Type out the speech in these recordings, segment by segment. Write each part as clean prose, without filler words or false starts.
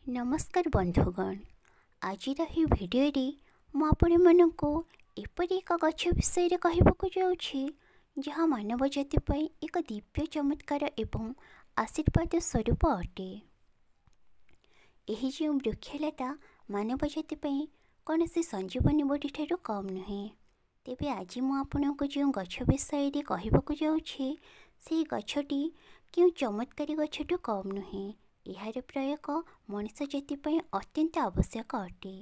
ନମସ୍କାର ବନ୍ଧୁଗଣ, ଆଜିର ଏହି ଭିଡ଼ିଓରେ ମୁଁ ଆପଣମାନଙ୍କୁ ଏପରି ଏକ ଗଛ ବିଷୟରେ କହିବାକୁ ଯାଉଛି, ଯାହା ମାନବ ଜାତି ପାଇଁ ଏକ ଦିବ୍ୟ ଚମତ୍କାର ଏବଂ ଆଶୀର୍ବାଦ ସ୍ୱରୂପ ଅଟେ। ଏହି ଯେଉଁ ବୃକ୍ଷଲତା ମାନବ ଜାତି ପାଇଁ କୌଣସି ସଞ୍ଜୀବନୀ ବଡ଼ି ଠାରୁ କମ୍ ନୁହେଁ। ତେବେ ଆଜି ମୁଁ ଆପଣଙ୍କୁ ଯେଉଁ ଗଛ ବିଷୟରେ କହିବାକୁ ଯାଉଛି, ସେହି ଗଛଟି କେଉଁ ଚମତ୍କାରୀ ଗଛଠୁ କମ୍ ନୁହେଁ। ଏହାର ପ୍ରୟୋଗ ମଣିଷ ଜାତି ପାଇଁ ଅତ୍ୟନ୍ତ ଆବଶ୍ୟକ ଅଟେ।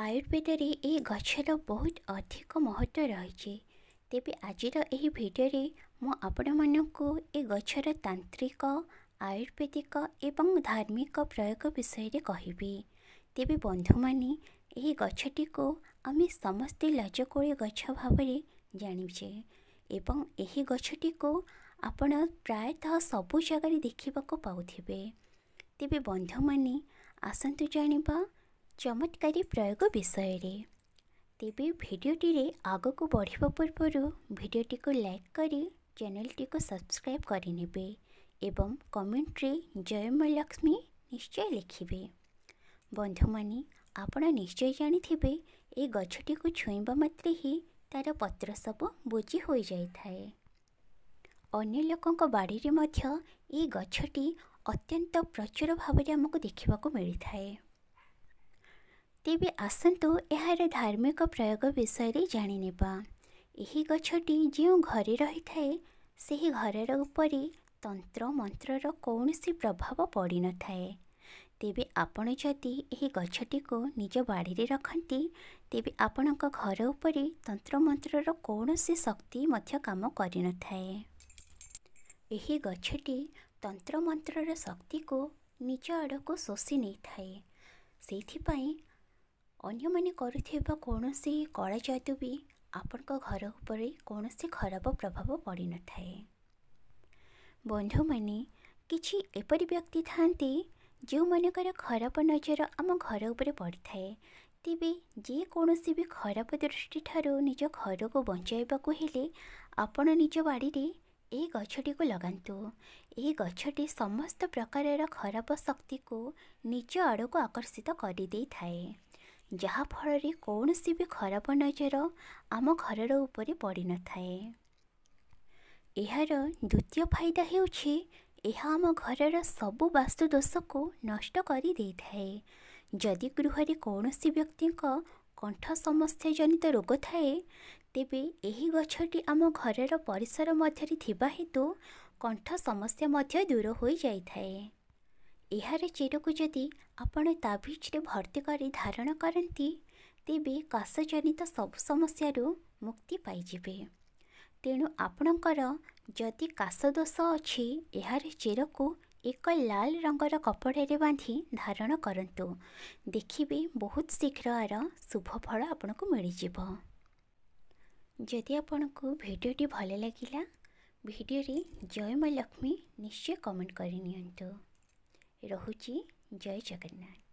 ଆୟୁର୍ବେଦରେ ଏହି ଗଛର ବହୁତ ଅଧିକ ମହତ୍ତ୍ୱ ରହିଛି। ତେବେ ଆଜିର ଏହି ଭିଡ଼ିଓରେ ମୁଁ ଆପଣମାନଙ୍କୁ ଏ ଗଛର ତାନ୍ତ୍ରିକ, ଆୟୁର୍ବେଦିକ ଏବଂ ଧାର୍ମିକ ପ୍ରୟୋଗ ବିଷୟରେ କହିବି। ତେବେ ବନ୍ଧୁମାନେ, ଏହି ଗଛଟିକୁ ଆମେ ସମସ୍ତେ ଲାଜକୁଳି ଗଛ ଭାବରେ ଜାଣିଛେ ଏବଂ ଏହି ଗଛଟିକୁ ଆପଣ ପ୍ରାୟତଃ ସବୁ ଜାଗାରେ ଦେଖିବାକୁ ପାଉଥିବେ। ତେବେ ବନ୍ଧୁମାନେ, ଆସନ୍ତୁ ଜାଣିବା ଚମତ୍କାରୀ ପ୍ରୟୋଗ ବିଷୟରେ। ତେବେ ଭିଡ଼ିଓଟିରେ ଆଗକୁ ବଢ଼ିବା ପୂର୍ବରୁ ଭିଡ଼ିଓଟିକୁ ଲାଇକ୍ କରି ଚ୍ୟାନେଲଟିକୁ ସବସ୍କ୍ରାଇବ୍ କରିନେବେ ଏବଂ କମେଣ୍ଟରେ ଜୟ ମା ଲକ୍ଷ୍ମୀ ନିଶ୍ଚୟ ଲେଖିବେ। ବନ୍ଧୁମାନେ, ଆପଣ ନିଶ୍ଚୟ ଜାଣିଥିବେ, ଏହି ଗଛଟିକୁ ଛୁଇଁବା ମାତ୍ରେ ହିଁ ତା'ର ପତ୍ର ସବୁ ବୁଜି ହୋଇଯାଇଥାଏ। ଅନ୍ୟ ଲୋକଙ୍କ ବାଡ଼ିରେ ମଧ୍ୟ ଏହି ଗଛଟି ଅତ୍ୟନ୍ତ ପ୍ରଚୁର ଭାବରେ ଆମକୁ ଦେଖିବାକୁ ମିଳିଥାଏ। ତେବେ ଆସନ୍ତୁ ଏହାର ଧାର୍ମିକ ପ୍ରୟୋଗ ବିଷୟରେ ଜାଣିନେବା। ଏହି ଗଛଟି ଯେଉଁ ଘରେ ରହିଥାଏ, ସେହି ଘରର ଉପରେ ତନ୍ତ୍ର ମନ୍ତ୍ରର କୌଣସି ପ୍ରଭାବ ପଡ଼ିନଥାଏ। ତେବେ ଆପଣ ଯଦି ଏହି ଗଛଟିକୁ ନିଜ ବାଡ଼ିରେ ରଖନ୍ତି, ତେବେ ଆପଣଙ୍କ ଘର ଉପରେ ତନ୍ତ୍ରମନ୍ତ୍ରର କୌଣସି ଶକ୍ତି ମଧ୍ୟ କାମ କରିନଥାଏ। ଏହି ଗଛଟି ତନ୍ତ୍ରମନ୍ତ୍ରର ଶକ୍ତିକୁ ନିଜ ଆଡ଼କୁ ଶୋଷି ନେଇଥାଏ। ସେଇଥିପାଇଁ ଅନ୍ୟମାନେ କରୁଥିବା କୌଣସି କଳା ଯାଦୁ ବି ଆପଣଙ୍କ ଘର ଉପରେ କୌଣସି ଖରାପ ପ୍ରଭାବ ପଡ଼ିନଥାଏ। ବନ୍ଧୁମାନେ, କିଛି ଏପରି ବ୍ୟକ୍ତି ଥାଆନ୍ତି ଯେଉଁମାନଙ୍କର ଖରାପ ନଜର ଆମ ଘର ଉପରେ ପଡ଼ିଥାଏ। ତେବେ ଯେକୌଣସି ବି ଖରାପ ଦୃଷ୍ଟିଠାରୁ ନିଜ ଘରକୁ ବଞ୍ଚାଇବାକୁ ହେଲେ ଆପଣ ନିଜ ବାଡ଼ିରେ ଏହି ଗଛଟିକୁ ଲଗାନ୍ତୁ। ଏହି ଗଛଟି ସମସ୍ତ ପ୍ରକାରର ଖରାପ ଶକ୍ତିକୁ ନିଜ ଆଡ଼କୁ ଆକର୍ଷିତ କରିଦେଇଥାଏ, ଯାହାଫଳରେ କୌଣସି ବି ଖରାପ ନଜର ଆମ ଘରର ଉପରେ ପଡ଼ିନଥାଏ। ଏହାର ଦ୍ୱିତୀୟ ଫାଇଦା ହେଉଛି, ଏହା ଆମ ଘରର ସବୁ ବାସ୍ତୁ ଦୋଷକୁ ନଷ୍ଟ କରିଦେଇଥାଏ। ଯଦି ଗୃହରେ କୌଣସି ବ୍ୟକ୍ତିଙ୍କ କଣ୍ଠ ସମସ୍ୟା ଜନିତ ରୋଗ ଥାଏ, ତେବେ ଏହି ଗଛଟି ଆମ ଘରର ପରିସର ମଧ୍ୟରେ ଥିବା ହେତୁ କଣ୍ଠ ସମସ୍ୟା ମଧ୍ୟ ଦୂର ହୋଇଯାଇଥାଏ। ଏହାର ଚେରକୁ ଯଦି ଆପଣ ତାବିଜରେ ଭର୍ତ୍ତି କରି ଧାରଣ କରନ୍ତି, ତେବେ କାଶ ଜନିତ ସବୁ ସମସ୍ୟାରୁ ମୁକ୍ତି ପାଇଯିବେ। ତେଣୁ ଆପଣଙ୍କର ଯଦି କାଶ ଦୋଷ ଅଛି, ଏହାର ଚେରକୁ ଏକ ଲାଲ ରଙ୍ଗର କପଡ଼ାରେ ବାନ୍ଧି ଧାରଣ କରନ୍ତୁ। ଦେଖିବେ ବହୁତ ଶୀଘ୍ର ଏହାର ଶୁଭ ଫଳ ଆପଣଙ୍କୁ ମିଳିଯିବ। ଯଦି ଆପଣଙ୍କୁ ଭିଡ଼ିଓଟି ଭଲ ଲାଗିଲା, ଭିଡ଼ିଓରେ ଜୟ ମା ଲକ୍ଷ୍ମୀ ନିଶ୍ଚୟ କମେଣ୍ଟ କରିନିଅନ୍ତୁ। ରହୁଛି, ଜୟ ଜଗନ୍ନାଥ।